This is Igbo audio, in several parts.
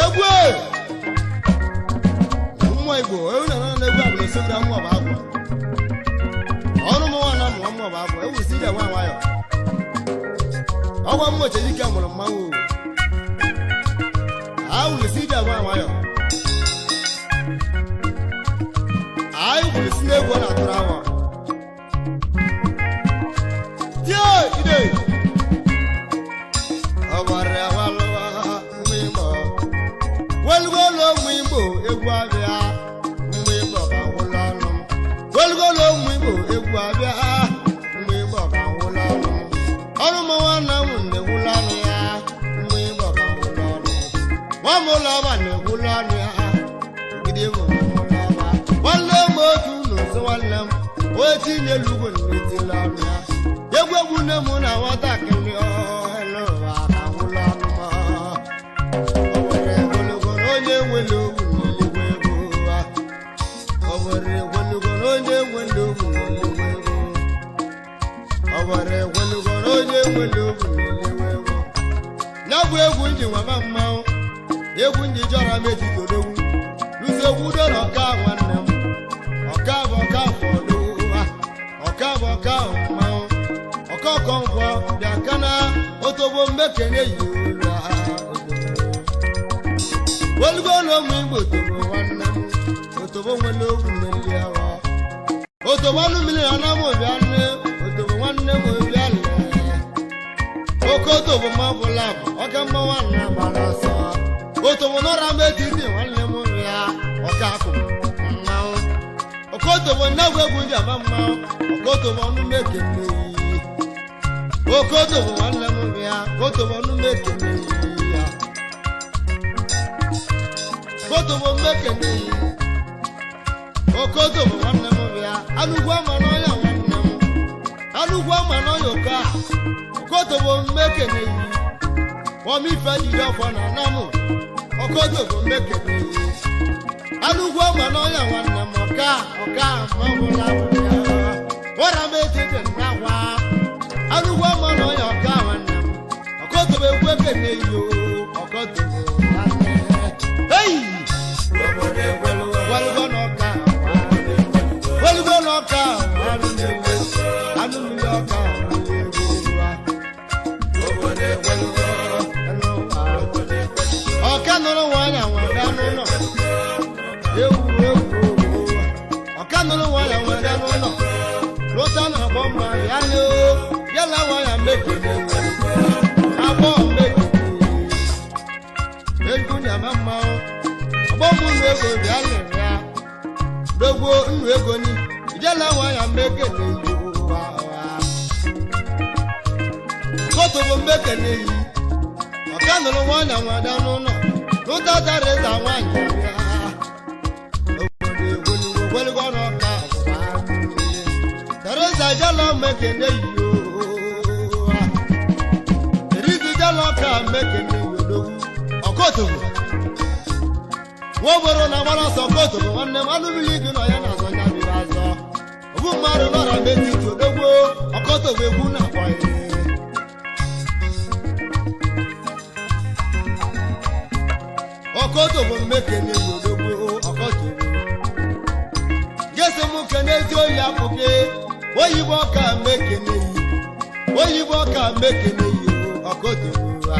Egwu mmụọ Igbo ewu na na egwu abụla esogra mmụọ bụ agwa ọrụ m nwa na mmụọ mmụọ bụ agwa ewu si ije nwa nwayọ ọgwa mmụọ chere ike mụrụ mmanwụ awụrụ si ije nwa nwayọ anyị kwuru si n'egwu ọ na-atụrụ awa tie ide ọgbara walụwa mgbe Igbo welugolo ụmụ Igbo egwu abịa mgbe Igbo ka nwụla ọnụ m welugolo ụmụ Igbo egwu abịa mgbe Igbo ka nwụla ọnụ m ọrụ m nwanne m na-egwula ọnụ ya mgbe Igbo ka nwụla ọnụ m nwa m ụlọ ọba na-egwula ọnụ ya ogide m nwụla ọba nwanne m otu n'ụzọ nwanne m otu n'elu ugwu na-etila ọnụ ya egwu egwu nne m na nwatakịrị ọnụ ụwa ka nwụla ọnụ m. O nwere ogologo na onye nwere ogwu n'eluigwe ego ụwa. O nwere ogologo na onye nwere ogwu n'eluigwe ego. O nwere ogologo na onye nwere ogwu n'eluigwe ego. Ya bụ egwu nji nwaba mmanwụ, egwu nji jọrọ m ejidodogwu. Lụso egwu dọrọ ọka nwanne m. Ọka bụ ọka fọdụ ụwa. Ọka bụ ọka mmanwụ. Ọka ọkọ nkwọ bịa kana otobo mmekene yi olu ha otobo. Welugolo ụmụ Igbo tobo nwanne m otobo nwere ogwu mmeri awa otobo ọnụ mmiri na anam bịa nne otobo nwanne m bịa lee oke otobo ma bụla bụ ọka mma nwanne gbara ọsọ otobo nọra m etiti nwanne m bịa ọka akụ mmanwụ oke otobo nnagwu egwu ji ama mmanwụ oke otobo ọnụ mekene oke otobo nwanne m bịa otobo ọnụ mekene ya okotobo mmekene yi okotobo nwanne m bịa anụgwu ama n'ọnya nwanne m anụgwu ama n'ọnya oke a okotobo mmekene yi ọmife jide ọfọ na anamụ okotobo mmekene yi anụgwu ama n'ọnya nwanne m ọka ọka ma ọ bụla ya wara m etiti nnakwa anụgwu ama n'ọnya ọka nwanne m okotobo egwu ekene yi o okotobo nwanne. Hey! Welugo n'ọka, welugo n'ọka, anụ mmiri ọka, ọka nụrụ nwanyị nwada n'ụlọ, ewu ewu ọka nụrụ nwanyị nwada n'ụlọ, lụta na agbọ mma ya nụ, ya na nwanyị mekene, agbọ mekene, egwu nyama mmanwụ. Ọgbọ́mú nnu ego bịa lere ya dogbo nnu ego ni ijela nwa ya mmekene yi ụwa kotobo mmekene yi ọka nụrụ nwanya nwada n'ụlọ n'ụta tara ịza nwaanyị bịa obodo egweligo gweligo n'ọka ọgbụgba tereza ijela mmekene yi ụwa terizi ijela ọka mmekene yi odogwu ọkotobo nwa oboro na agbara ọsọ kotobo nwanne m anụ mmiri gị nọ ya na azọ ya biri azọ ogbu mmadụ nọrọ n'etiti odogbo ọkọtobo egwu na akpọ ya ọkọtobo mmekene egwu odogbo ọkọtobo gesi m kene ezi oyi apụke oyibo ọka mmekene yi oyibo ọka mmekene yi ọkọtobo ha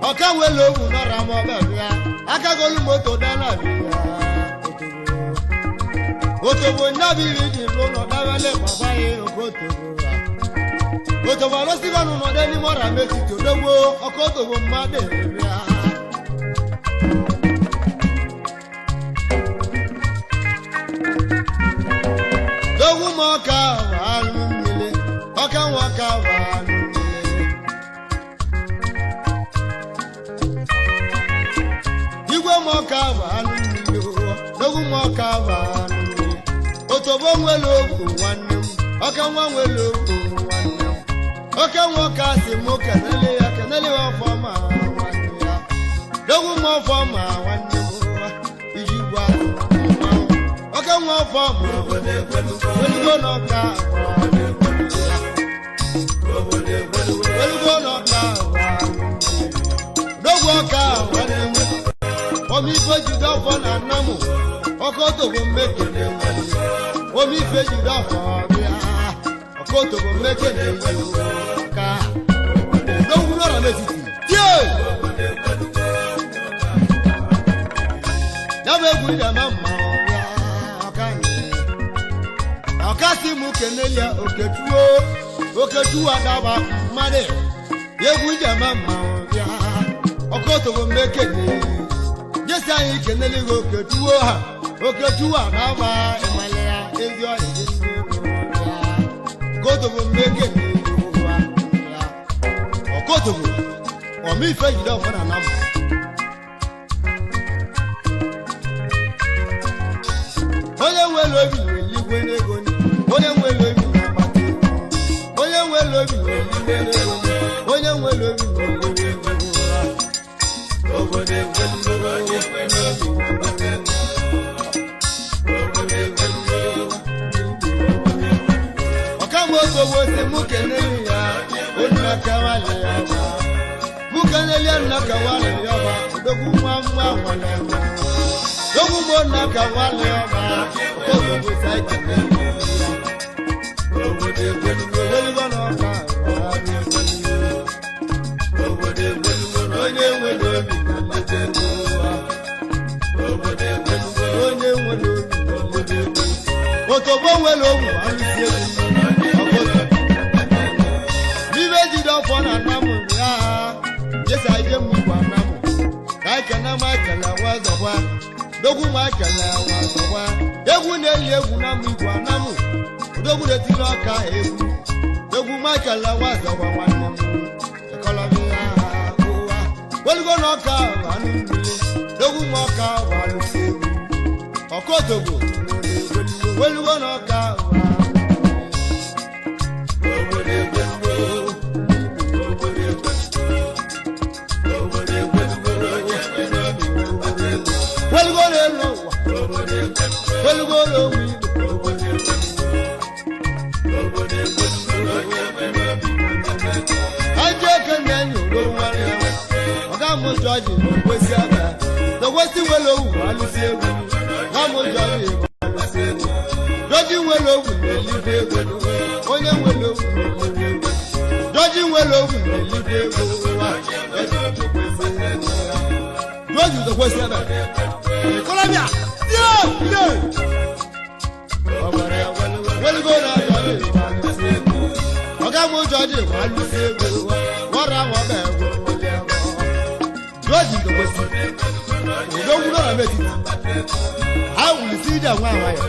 ọka wele ogwu nọrọ m ọbịa bịa akagolu moto dana bịa otobo nyabiri ji n'ụlọ dabele papa ya okotobo ha otobo alọsibanu nọdẹ ní mọ́ra méjì tó dógbó ọkọtobo mmadụ bịa. Dogwu m ọka bụ anụ mmiri ọka nwa ọka bụ anụ mmiri. Igwe m ọka bụ anụ mmiri dogwu m ọka bụ anụ mmiri otobo nwere ogwu nwanne m ọka nwa nwere ogwu nwanne m oke nwa ọka si m kenele ya kenele ya ọfọma nwanne ya dogwu m ọfọma nwanne m iji gwa mmanwụ oke nwa ọfọma welugo n'ọka. ọfọ na nnamụ ọkọtọbụ mmekene omife jide ọfọ bịa ọkọtọbụ mmekene ka odogwu ọra n'etiti tie ya bụ egwu jama mma ọbịa ọka ọkasị mụ kenelia okechuo okechuo adaba mmadụ egwu jama mma ọbịa ọkọtọbụ mmekene jesi anyị kenele gị okechuo ha okechuo adaba ịmalị ya ezi ọhịa dị ya ọkọtọbụ mmekene ya ọkọtọbụ ọmịfe jide ọfọ na namụ. Onye nwere obi na-eligwe n'ego, onye nwere obi na-akpata ego, onye nwere obi na-eligwe n'ego, onye nwere obi na-eligwe ego. Obodo ekwelugo, onye nwere obi na-akpata ego. Obodo ekwelugo, Ọkamoto wosi mụ keneli ya onnakawali ya ọba mụ keneli ya nnakawali ya ọba odogwu nwa nwa nwale nwa odogwu mụ nnakawali ya ọba okotobo saikene ya obodo ekwelugo, welugo n'ọka onye ekwelugo. Obodo ekwelugo, onye nwere obi na-akpata ego. Obodo ekwelugo, onye nwere obi obodo ekwelugo. otobo nwere ogwu alụsi egwu ọkọtọ n'ibe jide ọfọ na anamụ ya jesa ije m ugwu anamụ ka ekene Michael nwazọkwa dogwu Michael nwazọkwa egwu na-eli egwu na mụ igwe anamụ odogwu na-etiri ọka egwu dogwu Michael nwazọkwa nwanne m ekọlọbịa ụwa welugo na ọka anụ mmiri dogwu m ọka alụsi egwu ọkọtọgbo welugo na ọka Obodo ekwelugo, obodo ekwelugo. Obodo ekwelugo, onye nwere obi na-akpata ego. Welugo n'elu ụwa Obodo ekwelugo, welugo n'onwe igbo obodo ekwelugo. Obodo ekwelugo, onye nwere obi na-akpata ego. Ajọ okenye enyi odo nwanne ya ọga mụ jọji n'okwesị aka n'okwesị nwere owu alụsị egwu ọga mụ jọji bụ alụsị egwu jọji nwere owu na-eligwe ego onye nwere owu na-eligwe ego jọji nwere owu na-eligwe ego jọji n'okwesị aka ịkọlọbịa tie tie welugo na jọji bụ alụsị egwu ọ̀gá mú jọ́jì wà lùsí ego wọ́n ra wọn bẹ́ẹ̀ wọ́n wọlé ẹ̀kọ́. Jọ́jì ìdòwò sí òdòwú lọ́rọ̀ méjì á wùlì sí ìjà wọn àwọn ayọ̀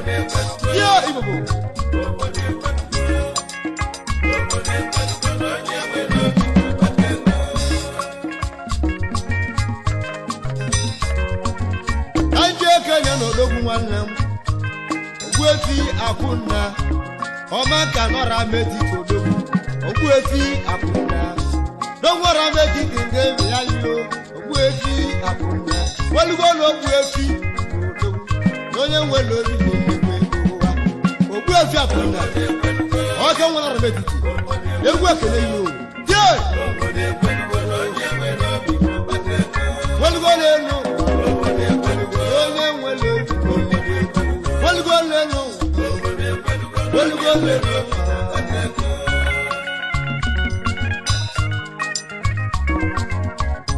yíyó ìbòbò. Ka nje Kenya na odogwu nwanne m Ogbuefi Akunna ọma ka nọra metiti odogwu Ogbuefi Akunna dogwara metiti nke ya yilo Ogbuefi Akunna welugo na Ogbuefi odogwu na onye nwere obi na-emekwa ego ụwa Ogbuefi Akunna ọka nwere metiti egwu ekele ya o tie welugo n'elu onye nwere obi na-emekwa ego welugo n'elu welugo n'elu.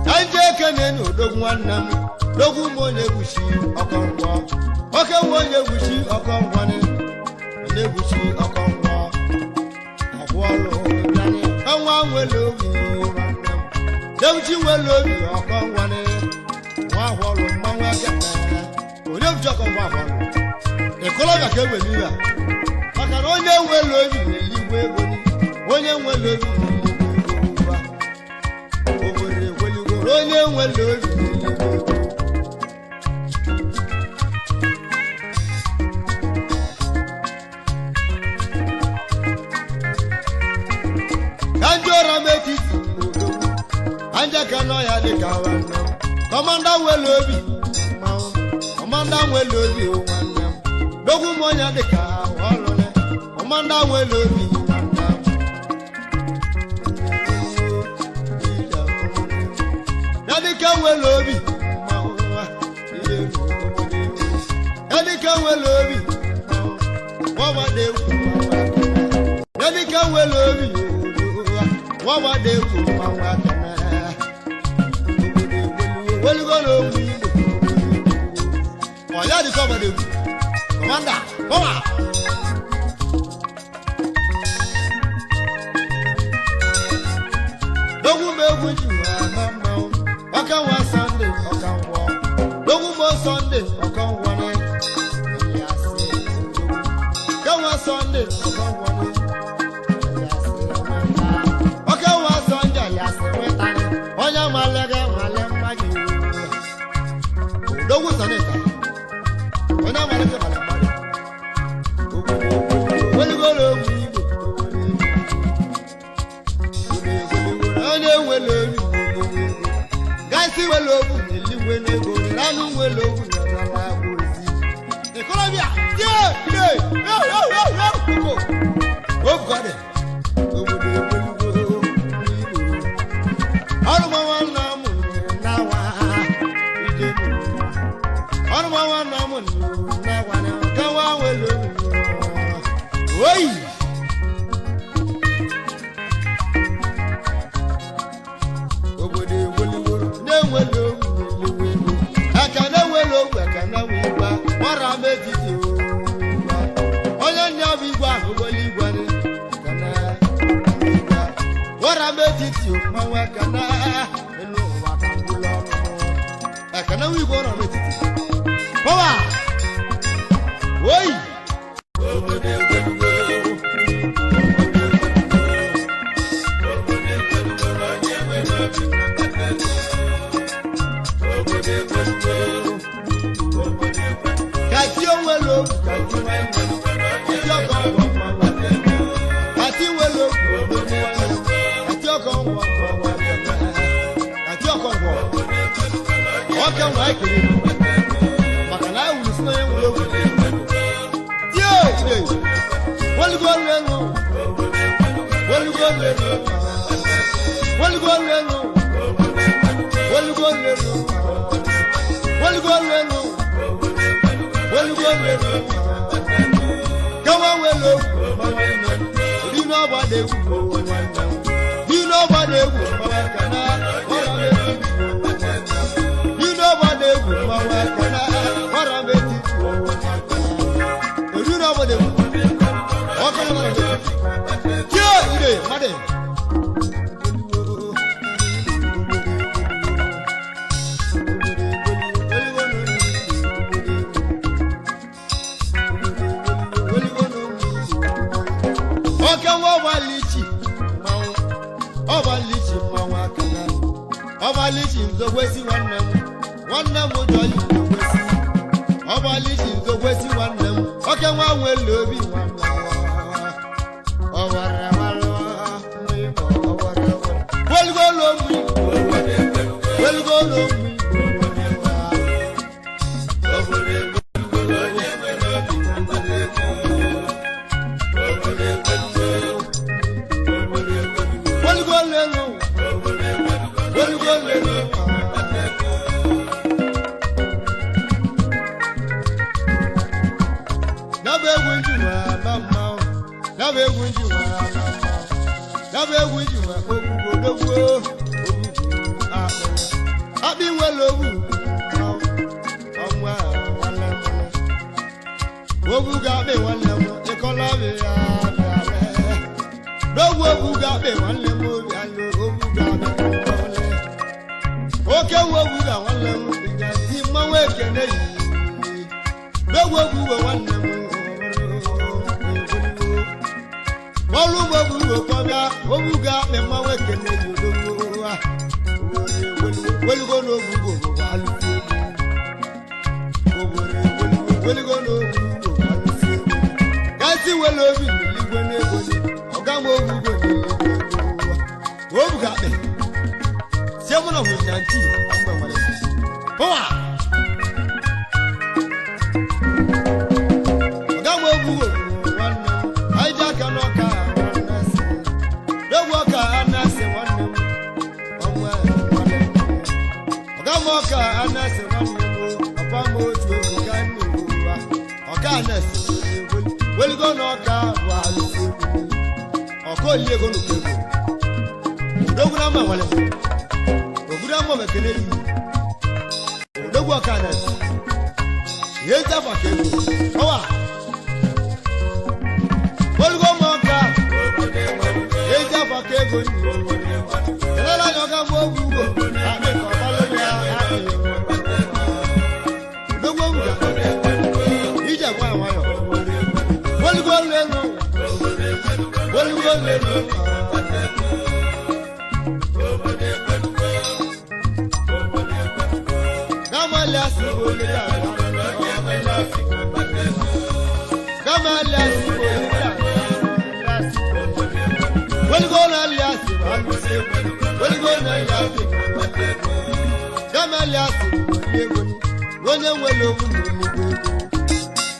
Ka nje ekene na odogwu nwanne m dogwu m onye gwuchi ọkọngwọ oke nwe onye gwuchi ọkọngwọ ni onye gwuchi ọkọngwọ agwọlụ bịanị ọnwa nwere obi nwanne m dewuchi nwere obi ọkọngwọ ni nwa agwọlụ mmanwụ ekene onye gwuchi ọkọngwọ agwọlụ ịkọlọbịa ka egbe n'iwe a maka na onye nwere obi na-eligwe ego ni onye nwere obi na-eligwe ego ụwa Obodo ekwelugo onye nwere obi na-eligwe ego. Ka ndị ọra m etiti odogwu anja ka nọ ya dị ka nwanne m kọmanda nwere obi mmanwụ kọmanda nwere obi o nwanne m dogwu m ọnya dị ka ọlụlị kọmanda nwere obi nwanne m ya dịka nwere obi mmanwụ nwa ihe Yẹ́nìkan wẹ̀lẹ̀ omi wọ́n wá dé kú mmanwụ akana. Obodo egwelugo welugo n'ogbu Igbo. Ọ̀yá dịkọ obodo egwu. Kọmanda, kọma! Dogwu m egwu ji ama mmanwụ. Ọka nwa Sọnde, ọka ngwọ. Dogwu m Sọnde, ọka ngwọ ne. Ya sị, odogwu. Ọka nwa Sọnde, ọka ngwọ ne. Ya sị, nweta. Ọka nwa Sọnde, ya sị, nweta ne. Onye nwale gị nwale mma gị. Odogwu Sọnịta. Onye nwale gị nwale mma gị. Obodo egwu, welugo n'ogbu Igbo. Obodo egwu. Onye nwere obi gasị nwere ogwu eluigwe n'ego ranụ nwere ogwu n'ọzara agba ozi ikorobịa tie tie yo yo yo yo koko obukọdị obodo egwelugo n'Igbo ọrụ gbawa nna m n'awa ije ọrụ gbawa nna m n'awa gawa nwere obi oyi. Obodo egwelugo na-enwere ogwu na-eluwe ego aka na-enwere ogwu aka na-enwe igwe gbara m etiti igwe onye nya bụ igwe ahụgolo igwe aka na igwe gbara m etiti mmanwụ aka na elu ụwa ka ngwụlọ ọnụ aka na nwe igwe ọrọ m etiti pọwa oyi. Obodo egwelugo. Obodo egwelugo na onye nwere obi na-akpata ego. Obodo egwelugo. Obodo egwelugo. Ka chi onwere ogwu ka chi Obodo egwelugo na onye chi ọkọ nwere ngwọ obi mmanwụ na-akpata ego. ka chi nwere ogwu Obodo egwelugo. ka chi ọkọ ngwọ mmanwụ ka chi ọkọ ngwọ. Obodo egwelugo na onye Ọka nwa ekele na-akpata ego. maka na awuru si n'onye nwere ogwu. Obodo egwelugo. Tie tie welugo lelu Obodo egwelugo na welugo onye nwere lelu obi na-akpata ego. welugo lelu Obodo egwelugo. welugo lelu welugo lelu Obodo egwelugo na welugo onye nwere lelu obi na-akpata ego. gawa welu ogwu Obodo egwelugo. dị n'ọgba dị egwu dị n'ọgba dị egwu mmanwụ na ọra m etiti dị n'ọgba dị egwu mmanwụ na ọra m etiti eri n'ọgba dị egwu ọkụ n'ọgba dị egwu tie ire mmadụ. Oke nwa ọgbalichi mmanwụ ọgbalichi mmanwụ akana ọgbalichi nzokwesi nwanne m nwanne m ụjọ yi nzokwesi ọgbalichi nzokwesi nwanne m oke nwa nwere obi nwanne m ọwara welugolo mmi Obodo egwelugo. welugolo mmi Obodo egwelugo na onye nwere obi na-akpata ego. Obodo egwelugo. Obodo egwelugo. welugolo elu Obodo egwelugo na onye welugolo nwere elu obi na-akpata ego. Nyabụ egwu nji nwe ama mmanwụ. Nyabụ egwu nji nwe ama mmanwụ. Nyabụ egwu nji nwe ogbugbo dogbo ogbugbo akpị. Akpị nwere ogbu mmanwụ. Ọnwa nwanne m. Ogbu ga-akpị nwanne m ịkọla ọbị ya bịa lee. Dogbu ogbu ga-akpị nwanne m obi alụ ogbu ga-akpị nwanne m. Oke nwe ogbu ga nwanne m ịga ti mmanwụ ekene yi. Dogbu ogbu ga nwanne m ọrụ ugbo bụ ugbo kọbịa ogbu ga-akpị mmanwụ ekene yi odogwu welugo n'ogbu ugbo bụ alụsị egwu obodo welugo n'ogbu ugbo bụ alụsị egwu gasị welu obi n'eluigwe n'ego ọga m ogbu ugbo n'eluigwe n'ụwa obu ga-akpị sie mụ na hụrụ na nti mgbe nwere pụwa ọga m ogbu ugbo bụ nwanne m anyị ji aka n'ọka nwanne sị n'ogbu ọka anasị nwanne m ọnwa nwanne m ọga m ọka anasị nwanne m ọpa m otu egwu ka nne ụwa ọka anasị welugo na ọka bụ alụsị egwu. Oli ego n'ụkọ ego. Odogwu na mma nwale. Obodo ama mekene yi. Odogwu ọka na ihe ezi afa ka ego. Ọwa. Olugo ma ọka. Ezi afa ka ego nyi. Elela anya ọka mgbe ogwu ugbo. Akpị ka ọbalụ ya akpị. Odogwu ogwu ga. Ije nwayọ nwayọ. Olugo lelu. Olugo lelu. Onye nwere owu na-emegbu ego.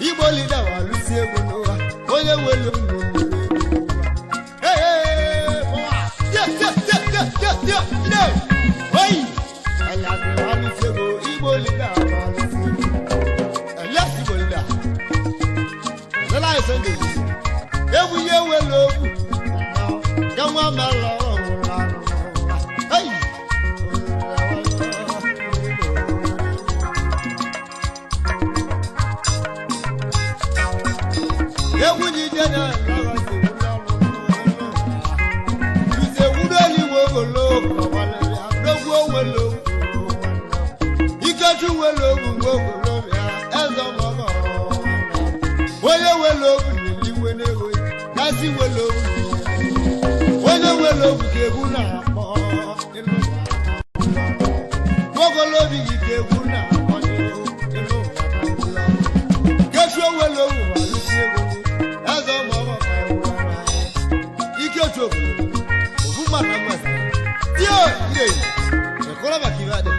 Igbo lida wa alụsi egwu n'ụwa. Onye nwere owu na-emegbu ego. Hey, hey, hey, yeah, yeah, yeah, yeah, yeah, yeah, yeah. Hey! Elias alụsi egwu, Igbo lida wa alụsi egwu. Elias Igbo lida. Elela anyị Sunday. Egwu ihe nwere owu. Ka nwa mara ọhụrụ anụ. Hey! Egwu jide na Ikechu nwere ogwu ogolo ya eze mọgọ onye nwere ogwu na-eliwe n'ego gasị nwere ogwu onye nwere ogwu ka egwu na-akpọ ịnụ ogolobi gị ka egwu na-akpọ ịnụ Kechu nwere ogwu ma alụsi egwu eze mọgọ ka egwu Ikechu ogolo ogwu mmadụ nwesa tie ire ekọrọ maka ibe adị.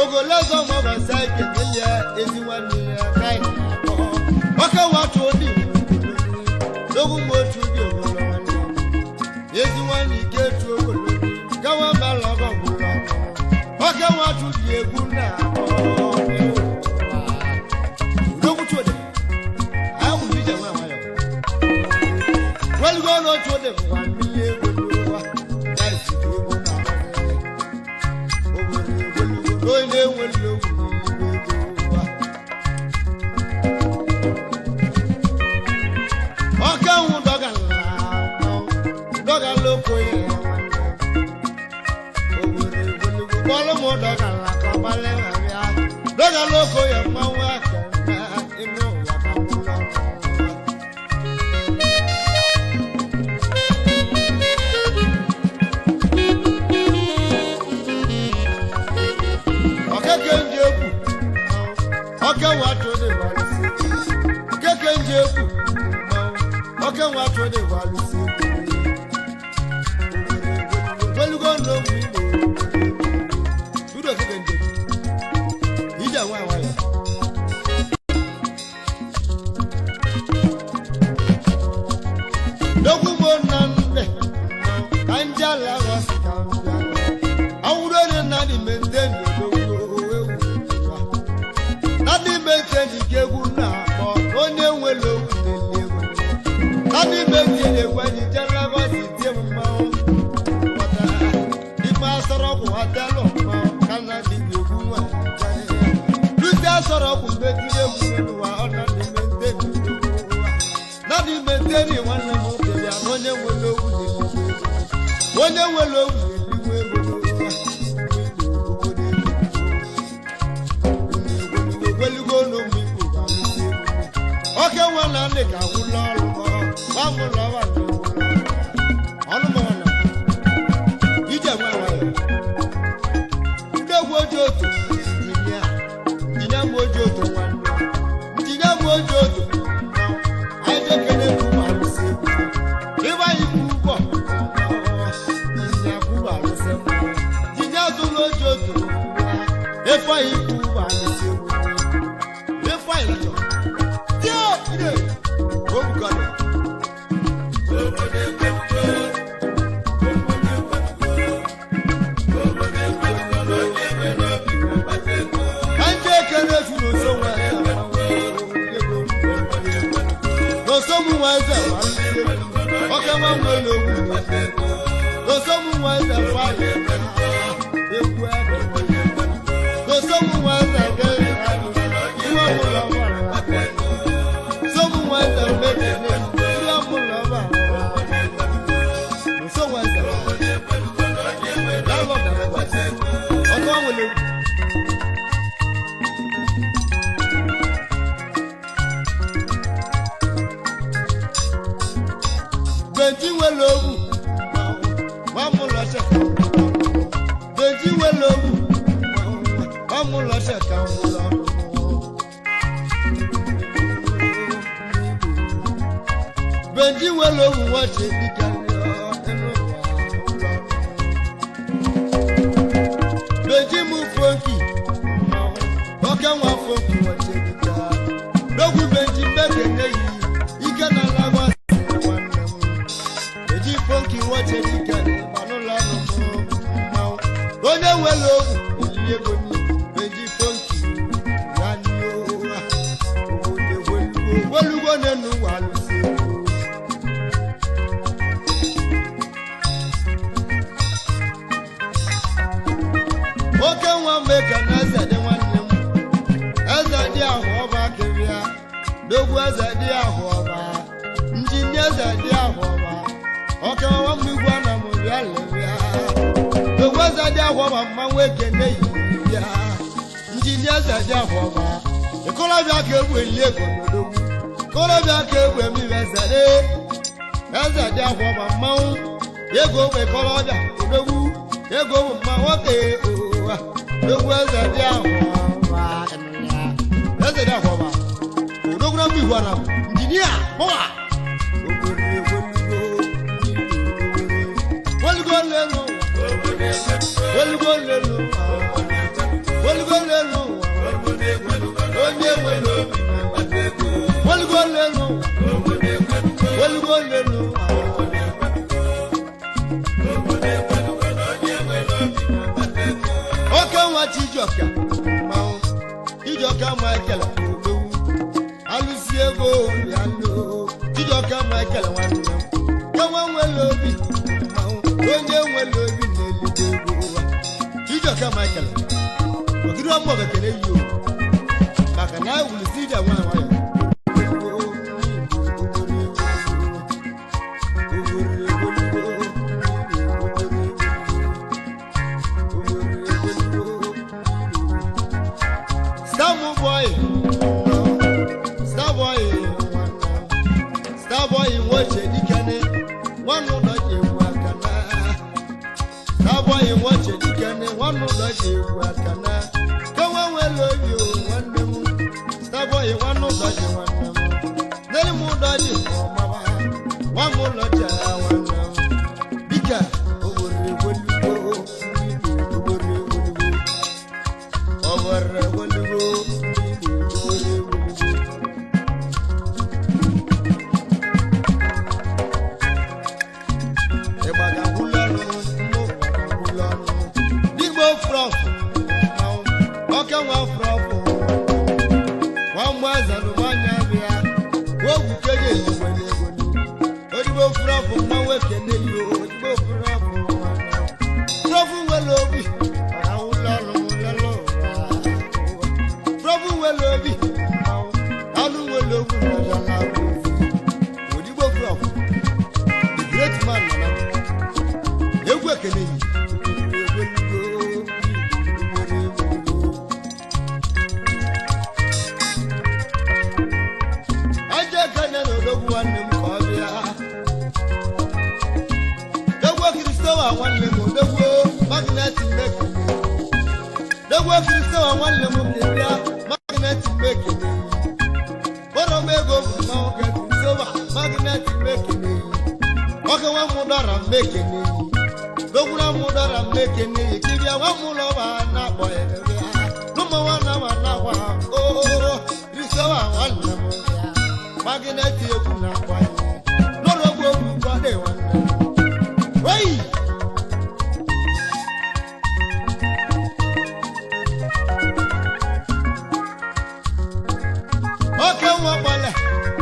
Ogologo mọgọ sa ike ya ezi nwanne ya ka anyị na-akpọ oke nwatụ odi n'ogwu mgbe otu dị ogolo nwanne ya ezi nwanne ike etu ogolo gawa mara ọgọ gwụrụ ọnụ oke nwatụ dị egwu na-akpọ odogwu chuode ahụ ije nwa nwayọ welugo n'otu ode bụkwa mmiri egwu n'ụwa ya esi egwu na-akpọ onye nwere ogwu n'igwe ego. Ọka nwụ dọgala dọgala okoye owere ogologo kpọrọ m dọgala ka ọ gbalị gharịa dọgala okoye mmanwụ aka na ịnụ ụwa ka nwụrụ ọnụ. Ọkeke nje egwu ọke nwa tụ dị walụsi okeke nje egwu ọke nwa tụ dị walụsi welugo n'ogwu Igbo tudo okeke nje ije nwa nwayọ. N'okwu mo na nde ka nje ala ghọsị ka mbịa awụrụ onye na dị mente na dị mente ji ka egwu na-akpọ onye nwere ogwu na-eli egwu na dị mente na-egwu anyị je Lagos tie m mmanwụ pụta ime asọrọ ọgwụ hotelụ mmanwụ ka na dị egwu nwa lute asọrọ ọgwụ mgbe tiri egwu n'ụwa ọ na dị mente na dị mente dị nwanne m nwoke bịa na onye nwere ogwu na-eli egwu onye nwere ogwu na-eligwe ego n'ụwa. Oke nwa na ndị ka wụlọ ọrụ gbamụlọ ọnụmọna ije nwe nwayọ ndị egwu oji otu injinia injinia m oji otu nwanne injinia m oji otu anyị jekere bụ alụsị egwu ịgba anyị kwụ ụgwọ injinia kwụ alụsị injinia tụrụ oji otu ifeanyị kwụ ụgwọ alụsị egwu ifeanyị lajọ tíó ire òbúkọlẹ. Ka nje ekele Benji nwere ogwu nwa m lọcha ka Benji nwere ogwu nwa m lọcha ka nwụrụ ọnụ. Benji nwere ogwu nwachi dịka enu ụwa ụlọ ọnụ. Benji mụ fonki oke nwa fonki nwachi dịka n'ogwu Benji mbekene yi ike na alagwa nwanne m. Benji fonki nwachi dịka manụlọ ọnụ mmanwụ onye nwere ogwu eliri ego n'ihu. Benji fonki ya n'ihu welugo n'enu ụwa alụsị ego. Oke nwa mgbe ka na eze dị nwanne m, eze dị ahụ ọba kịrịa dogwu, eze dị ahụ ọba njinia, eze dị ahụ ọba oke nwa m igwe na m bịa lịrịa dogwu, eze dị ahụ ọba mmanwụ ekene yiri ya njinia, eze dị ahụ ọba ikolobịa ka egwu eli ego n'odogwu, ikolobịa ka egwu emibe eze dị, eze dị ahụ ọba mmanwụ ego ogbe ikolobịa odogwu ego bụ mma nwoke ụwa odogwu, eze dị ahụ ọba, eze dị ahụ ọba odogwu na mba igwe na injinia mụwa welugo lelu welugo lelu welugo lelu onye nwere obi welugo lelu welugo lelu. Oke nwa Chijioka mmanwụ Chijioka Michael omewu alụsi ego ya lụ Chijioka Michael nwanne m kenwa nwere obi mmanwụ onye nwere obi na-elite ego ụwa. Chijioka Michael ogiri ọmụ bekere yi o maka na ewulisi ije nwa nwayọ. Star boy, star boy, star boy, nwoche dikene, nwanne ụlọ ji egwu aka na. Star boy, nwoche dikene, nwanne ụlọ ji egwu aka na. Kenwe nwere obi o nwanne m. Star boy, nwanne ụlọ ji nwanne m. Nne m ụlọ ji ọmama, nwa m ụlọ ji agha nwanne m. Dike, ogboro egwelugo, ogboro egwelugo. Ọwara welugo, ogboro egwelugo. Ịgbagagwụla ọnụ, mmụ gbagagwụla ọnụ. Digbo frọfụ, mmanwụ, oke nwa frọfụ, nwa mgbe azalụ nwanyị abịa, ogwu keje eligwe n'ego ni. Odigbo frọfụ mmanwụ ekene yi o, odigbo frọfụ nwanne. Frọfụ nwere obi, gbagagwụla ọnụ lele ụwa. Frọfụ nwere obi, mmanwụ, anụ nwere ogwu n'ọjọọ na-abụ ofu. Odigbo frọfụ, the great man nọ na egwu ekene yi. Aja ekene na odogwu nwanne m ka ọ bịa. Dogwu Kristowa nwanne m odogwu magnet mekene. Dogwu Kristowa nwanne m ka ị bịa magnet mekene. Kpọrọ m ego bụ mmanwụ ka Kristowa magnet mekene. Nwoke nwa m dọrọ m mekene. Dogwura m dọrọ m mekene. Kibịa nwa m ụlọ ma na-akpọ ya bịa. N'ụmụ nwanne m na-akwa oo Kristowa nwanne m bịa. Magnet egwu na-akpọ ya. N'ụlọ ogwu ogwu ka ọ dị nwanne m. Wey! Oke nwa gbalị,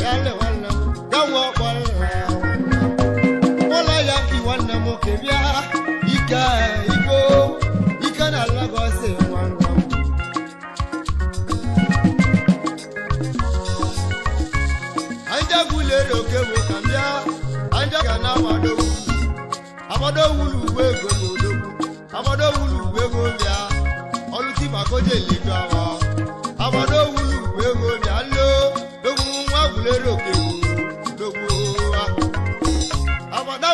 ya le nwanne m, ya nwa gbalị nwanne m. Ụlọ ya ki nwanne m ka bịa, ike iko, ike na Lagos nwanne m. Anja gwulere oke bụ ka m bịa, anja ga na agbado agbado wulu uwe ego bụ odogwu, agbado wulu uwe ego bịa, ọlụtị maka oje leju awa. Agbado wulu uwe ego bịa loo, dogwu nwa gwulere oke bụ odogwu. Agbado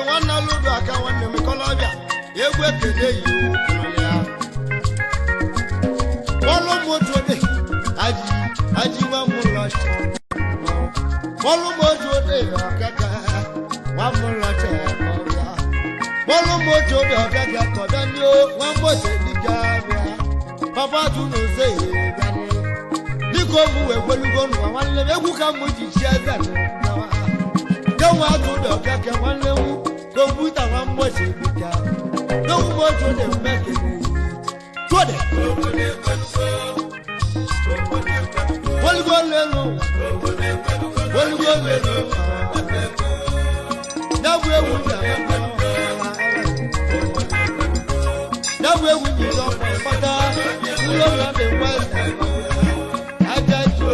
Nwanne alụdụ aka nwanne m kọlọbịa egwu ekele yi ya. Bọ́lú mojo de aji aji wa mu lọ ṣe. Bọ́lú mojo de ọ̀kẹ́kẹ́ wa mu lọ ṣe ọ̀bíà. Bọ́lú mojo de ọ̀kẹ́kẹ́ kọ̀bẹ́ ni ó wọ́n mọ̀ ṣe níjà bíà. Papa tún ló ṣe é bíà ni. Bíkọ́ mu wẹ̀ gbẹ́lúgbọ́ nù àwọn ilé egwu ká mu jì ṣe ẹ̀zẹ̀ nù. Kéwọ́n àtúndọ̀ kẹ́kẹ́ wọn léwu kọ̀mpútà wọn mọ̀ ṣe níjà. Lóhùn mojo de mẹ́kẹ̀ẹ́ tó dẹ̀. Wọlúgbọ́lẹ́nu wọlúgbọ́lẹ́nu nyàwó ewu nyàwó ewu nyì lọ́pọ̀ pátá wúlò lọ́dẹ̀ wẹ́sẹ̀ ajájú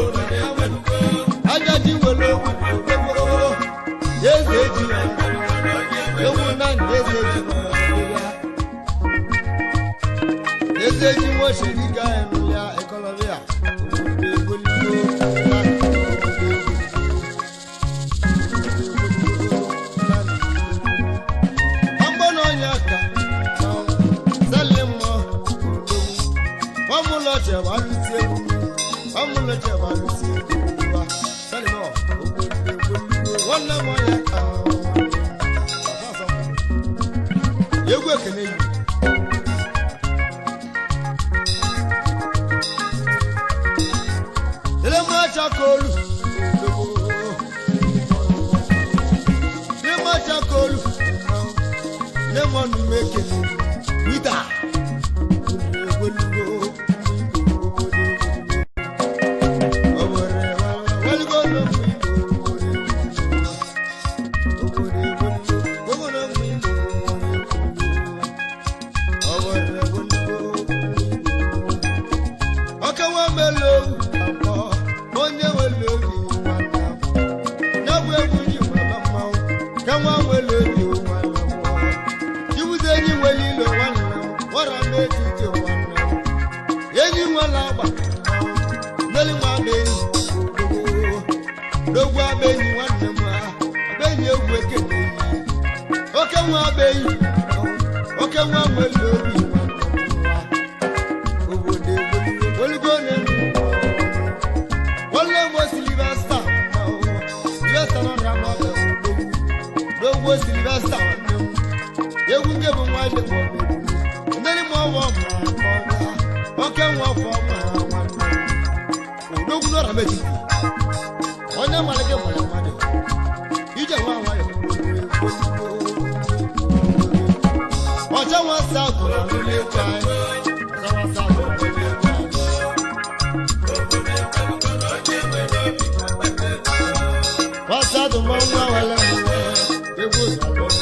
ajájú wọlé wọlé yéésù èjì ewu náà yéésù èjì yéésù èjì wọ́n ṣe nígbà ẹnu ya ẹ̀kọ́ lọ́bíà. Egwu ekene yi. Elemachakolu Elemachakolu Lemonu mekele wita Ọkẹ́ wọn mélòó àpọ̀ onye nwere obi nwanne m ya bụ egwu ji nwaba mmanwụ ka nwa nwere obi nwanne m ibuze enyi nwere ilo nwanne m nwara m etiti nwanne m enyi nwere agba mmeri nwa m enyi n'ogwu agba enyi nwanne m agba enyi egwu ekene yi oke nwa agba enyi oke nwa nwere obi nwanne m obodo egwu na-eme wọlé mo Sylvester Sylvester náà rà mọ́ ọbẹ̀ lówó Sylvester wọn egwu nke bụ nwa dị mọ mmiri mmiri mọ wọ mọ oke nwa fọ mọ nwanne odogwu n'ọra metiti onye mara gị mara mmadụ ije nwa nwayọ ọcha nwa saụtụ na n'ụlọ egwu anyị ọcha nwa saụtụ na n'ụlọ egwu anyị. Pasado mmanwụ awele mmanwụ egwu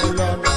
ụlọ ọnụ.